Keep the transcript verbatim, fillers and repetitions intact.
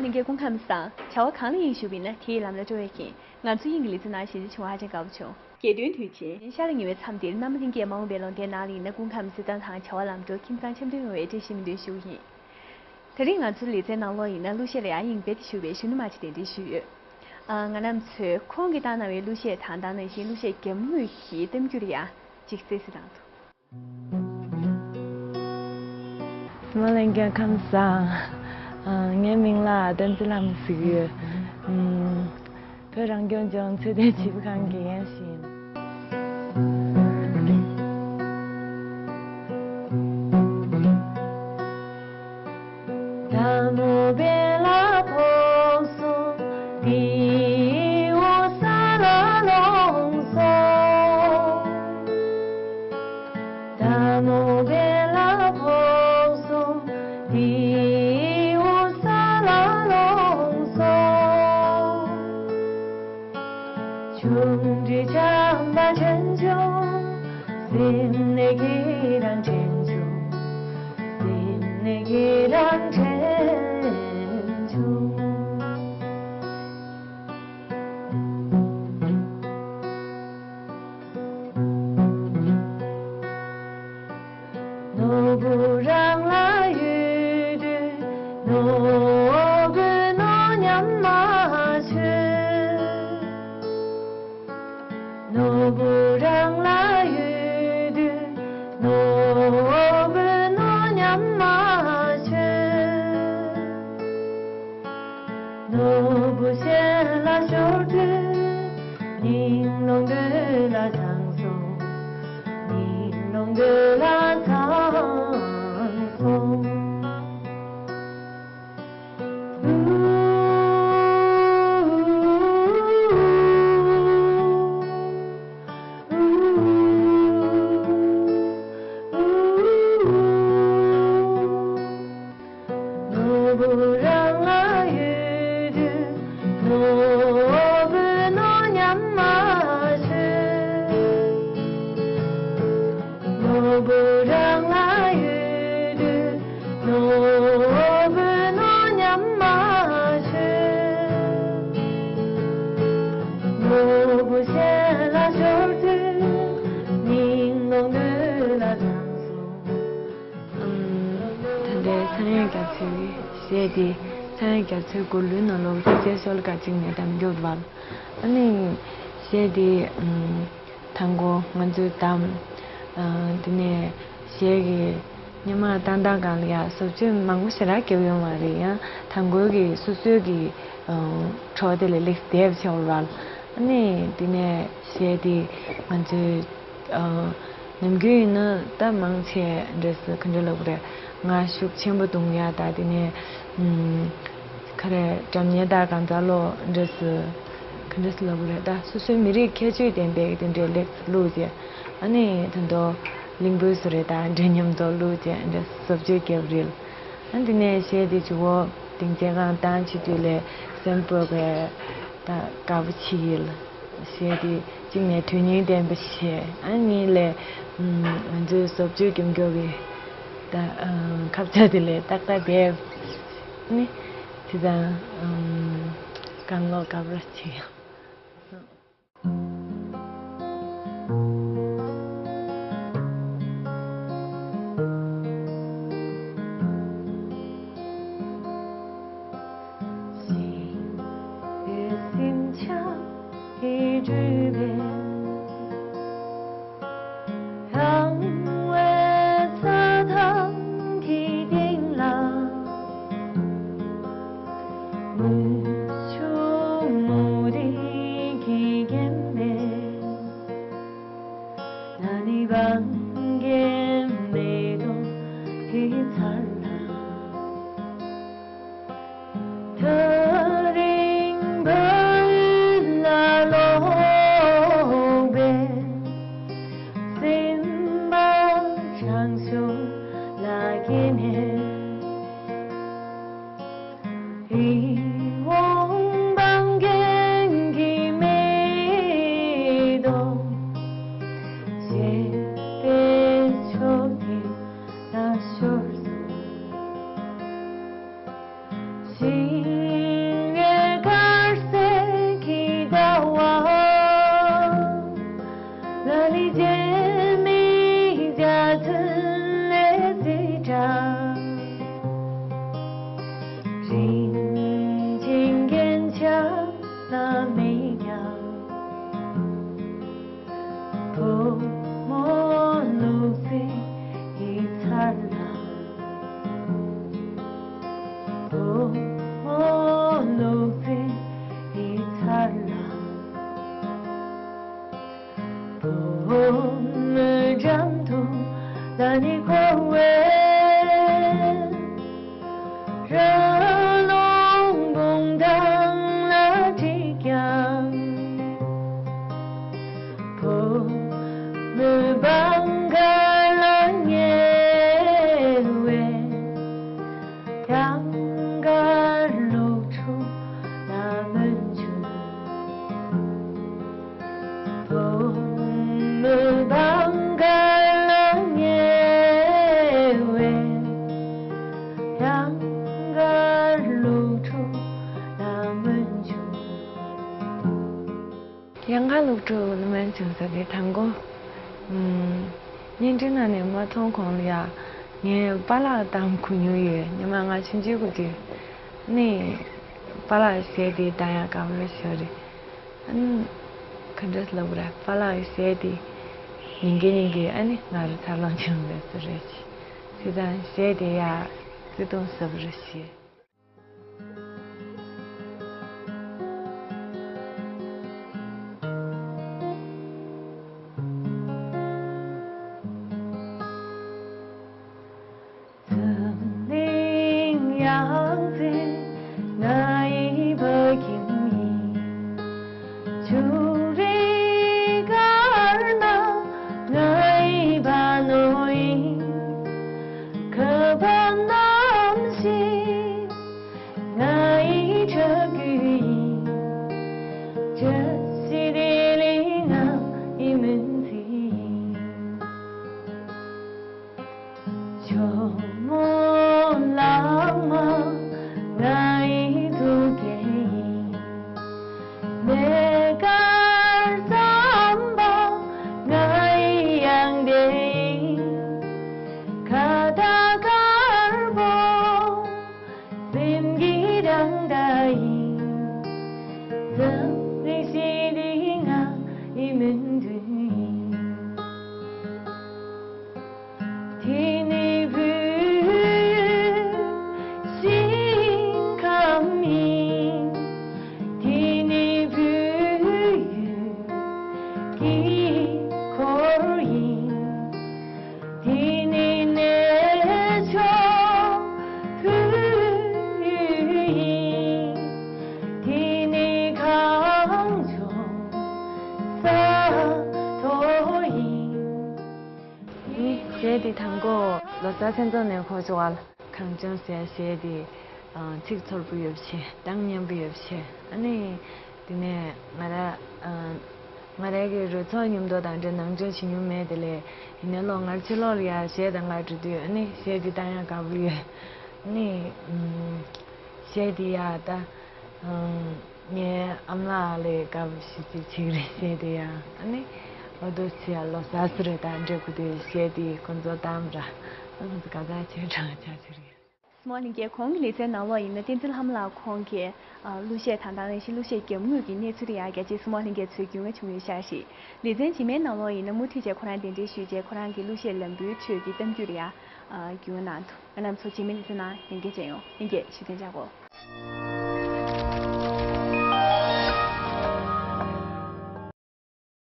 ལྷན་རྒྱས་སྐུ་ཁམས་བཟང་། བྱ་བ་གང་ལ་དབྱིངས་ཞུགས་པ་ཡིན་ན་དེའི་ལམ་ལ་སྤྲོ་བས་ཁེངས། ང་ཚོ་དབྱིངས་ཀྱི་ལི་ཙི་ནང་ཞལ་འཛོམས་བྱུང་བ་ཧ་ཅང་དགའ་པོ་བྱུང་། རྒྱལ་སྟོན་དུས་ཆེན། ཤར་ལ་ཉེ་བའི་མཚམས་འདིར་མནའ་མ་ལྷན་རྒྱས་མ་འོངས་པའི་ལོ་ཟླའི་ནང་ལ་ཡིན་ན་སྐུ་ཁམས་བཟང་དང་བྱ་བ་ལམ་འགྲོ་ཁྱིམ་ཚང་འཆམ་མཐུན་ཡོང་བའི་བཀྲ་ཤིས་སྨོན་འདུན་ཞུ་གི་ཡིན། དེ་རིང་ང་ཚོའི་ལི་ཙིའི་ནང་ལོགས་ཡིན་ན་གླུ་གཞས་ལ་ཡང་དབྱིངས་རྦད་དེ་ཞུགས་པའི་གཞོན་ནུ་མ་ཅིག་གདན་འདྲེན་ཞུས་ཡོད། ཨ། ང་རྣམ་ཚོས་ཁོང་གིས་བཏང་གནང་བའི་གླུ་གཞས་དང་དེ་ནང་བཞིན་གླུ་གཞས་གྱེར་འགྱུར་གྱི་གཏམ་རྒྱུད་ལ་ཡང་ཅིག་གསན་གཟིགས་གནང་དང་། སྨོན་ལམ་རྒྱལ་ཁམས་བཟང་། ཨ། ངའི་མིང་ལ་བསྟན་འཛིན་ལྷ་མོ་ཟེར་གྱི་ཡོད། ཨམ། བོད་རང་སྐྱོང་ལྗོངས་ཚོད་ལྟའི་སྤྱི་ཁང་གི་ཡན་ཞིང་། ད་ལྟའི་ཚངས་དབྱངས་རྒྱ་མཚོའི་གཞས་དེ། ཚངས་དབྱངས་རྒྱ་མཚོའི་མགུར་གླུའི་ནང་ལོགས་སུ་གཅིག་ནས་གཏམ་རྒྱུད་བར། ཨ་ནི་གཞས་དེ་ཨམ། དང་པོ་ང་ཚོས་བདམས། ཨ། དེ་ནས་གཞས་ཀྱི་སྔོན་མ་བཏང་སྟངས་སྒང་ལ་ཡང་བཟོ་བཅོས་མང་པོ་ཞེ་དྲག་བརྒྱབ་ཡོད་མ་རེད། ཡང་དང་པོའི་གི་སོ་སོའི་གི་ཨ། འཕྲོ་དེ་ལ་ལེགས་བསྡད་པ་བྱས་པ་རེད། ཨ་ནི་དེ་ནས་གཞས་དེ་ང་ཚོས་ཨ། ནམ་རྒྱུན་ཡིན་ན་ད་མང་ཆེ་འདྲ་སེ་ག་འདྲ་ལབ་དགོས་རེད། ངག་ཤུགས་ཆེན་པོ་གཏོང་ཡ་ད། དེ་ནས་ཨམ། ག་རེ། སྒྲ་སྙན་དང་གང་ཟག་ལོ་འདྲ་སེ་ག་འདྲ་སེ་ལབ་དགོས་རེད། ད་སོ་སོའི་མི་རིགས་ཁྱད་ཆོས་ལྡན་པའི་དེ་འདྲའི་ལེགས་བླུགས་རྗེས། ཨ་ནི་ད་དུང་གླིང་བུའི་བཟོ་རིག་དང་འདྲ་མཉམ་དུ་བླུགས་རྗེས་འདྲ་བཟོ་བཅོས་བརྒྱབ་རེད། ཨ། དེ་ནས་གཞས་དེ་ཇོ་བོ་སྡིངས་ཆའི་སྒང་བཏང་བྱེད་དུས་ལས་སེམས་སྤྲོ་བའི་ད་དགའ་པོ་བྱེད་ཀྱི་ཡོད། གཞས་དེ་གཅིག་ནས་དོན་སྙིང་ལྡན་པ་བྱས། ཨ། གཉིས་ལས་ང་ཚོའི་བཟོ་བཅོས་རྒྱབ་མགྱོགས་པའི་ད་ཁ་བྱ་དེ་ལས་ཏག་ཏག་བསྡད་ནི་དེ་དང་གང་ལོག་དགའ་པོ་བྱེད་ཡོད། བྱུང་ས་དེ་དང་པོ། ཨམ། བརྙན་འཕྲིན་ནང་ནས་མ་མཐོང་གོང་ལ་ཡ། ངས་པཱ་ལགས་བཏང་གོ་མྱོང་ཡོད། ཉི་མ་ང་ཆུང་ཆུང་གི་དུས་ནས་པཱ་ལགས་གཞས་དེ་བཏང་ཡག་དགའ་པོ་ཞིག་རེད། ཨ་ནི་ག་འདྲ་ལབ་དགོས་རེད། པཱ་ལགས་གཞས་དེ་ཉན་གི་ཉན་གི་ཨ་ནི་ང་རང་འཚར་ལོངས་བྱུང་བས་སུ་རེད་ཅི། སི་ཏང་གཞས་དེ་ཡ་བརྩེ་དུང་ཟབ་རེད་ཞེས། འཛམ་གླིང་ཡང་རྩེ་ང་ཡི་ཕ་ཁྱིམ་ཡིན། ཆུ་རུད་དཀར་ནག་ང་ཡི་པ་ནོ་ཡིན། ཁ་བ་རྣམ་ཤེས་ང་ཡི་ཕྲུ་གུ་ཡིན། བཀྲ་ཤིས་བདེ་ལེགས་ང་ཡི་སྨོན་ཚིག་ཡིན། ཇོ་མོ་གླང་མ་ང་ཡི་ཐུགས་བསྐྱེད་ཡིན། ནས་དཀར་ཟམ་པ་ང་ཡི་གཡང་ལྡེབས་ཡིན། ཁ་བཏགས་དཀར་པོ་སེམས་ཀྱི་རང་མདའ་ཡིན། འཛམ་གླིང་ཞི་བདེ་ང་ཡི་སྨོན་འདུན་ཡིན། དེ་ནི་བོད་ཡུལ་ཞིང་ཁམས་ཡིན། དེ་ནི་བོད་ཡུལ་དཀྱིལ་འཁོར་ཡིན། དེ་ནི་གནས་མཆོག་བོད་ཡུལ་ཡིན། དེ་ནི་གངས་ལྗོངས་ས་མཐོ་ཡིན། ནི་གཞས་འདི་དང་པོ་ལོ་གསར་མཚན་ཚོགས་ནས་གོ་བྱུང་བ། གངས་ལྗོངས་ཟེར་གཞས་འདི་ཚིག་ཚོར་པོ་ཡོད་པ་བྱས། གདངས་སྙན་པོ་ཡོད་པ་བྱས། ཨ་ནི་དེ་ནས་ང་ར་ང་རའི་གི་རོལ་ཚོགས་མཉམ་དུ་དང་འདྲ་ནང་ཆོས་བྱེད་མྱོང་མེད་དེ་ལས། ཡིན་ནའི་ལོ་སྔར་ཕྱི་ལོགས་ལ་ཡ་གཞས་དང་ང་འགྲོ་དུས་ཨ་ནི་གཞས་འདི་བཏང་ཡག་དགའ་པོ་ཡོད། ཨ་ནི་གཞས་འདི་ཡ་ད། ངའི་ཨ་མ་ལགས་ལས་དགའ་པོ་ཞེ་ཅིག་ཅིག་རེད་ཟེར་དེ་ཡང་ཨ་ནི་ཨོ་དོ་ཚི་ཡ་ལོ་གསར་སུ་རེད་ད་འདྲེ་གུ་དེ་གཞས་དེ་ཁོང་ཚོ་བཏང་ར། ཨ་ཁོང་ཚོ་ག་ཚ་ཆེ་དྲག་ཆ་ཆེ་རེད། སྲིང་མོ་ལྷན་རྒྱས། གོང་གི་ལེ་ཚན་ནང་ལོགས་ཡིན་ན་བསྟན་འཛིན་ལྷ་མོ་ལགས་ཁོང་གི་གླུ་གཞས་དང་དང་ནང་བཞིན་གླུ་གཞས་རྒྱབ་ངོས་ཀྱི་གནས་ཚུལ་ཡང་རྒྱ་ཆེ་སྲིང་མོ་ལྷན་རྒྱས་ཚོས་རྒྱུས་མངའ་བྱུང་ཡོད་ཤག་ཞིག་ལེ་ཚན་རྗེས་མའི་ནང་ལོགས་ཡིན་ན་མུ་མཐུད་བྱས་ཁོ་རང་གདན་འདྲེན་ཞུས་བྱས་ཁོ་རང་གི་གླུ་གཞས་ལམ་བུའི་ཁྲོད་ཀྱི་གཏམ་རྒྱུད་ཡང་རྒྱུས་མངའ་གནང་འདུག་ང་རྣམ་ཚོ་རྗེས་མའི་ལེ་ཚན་ནང་ལྷན་རྒྱས་མཇལ་ཡོང་། ལྷན་རྒྱས་བཞུགས་གདན་འཇགས་དགོས།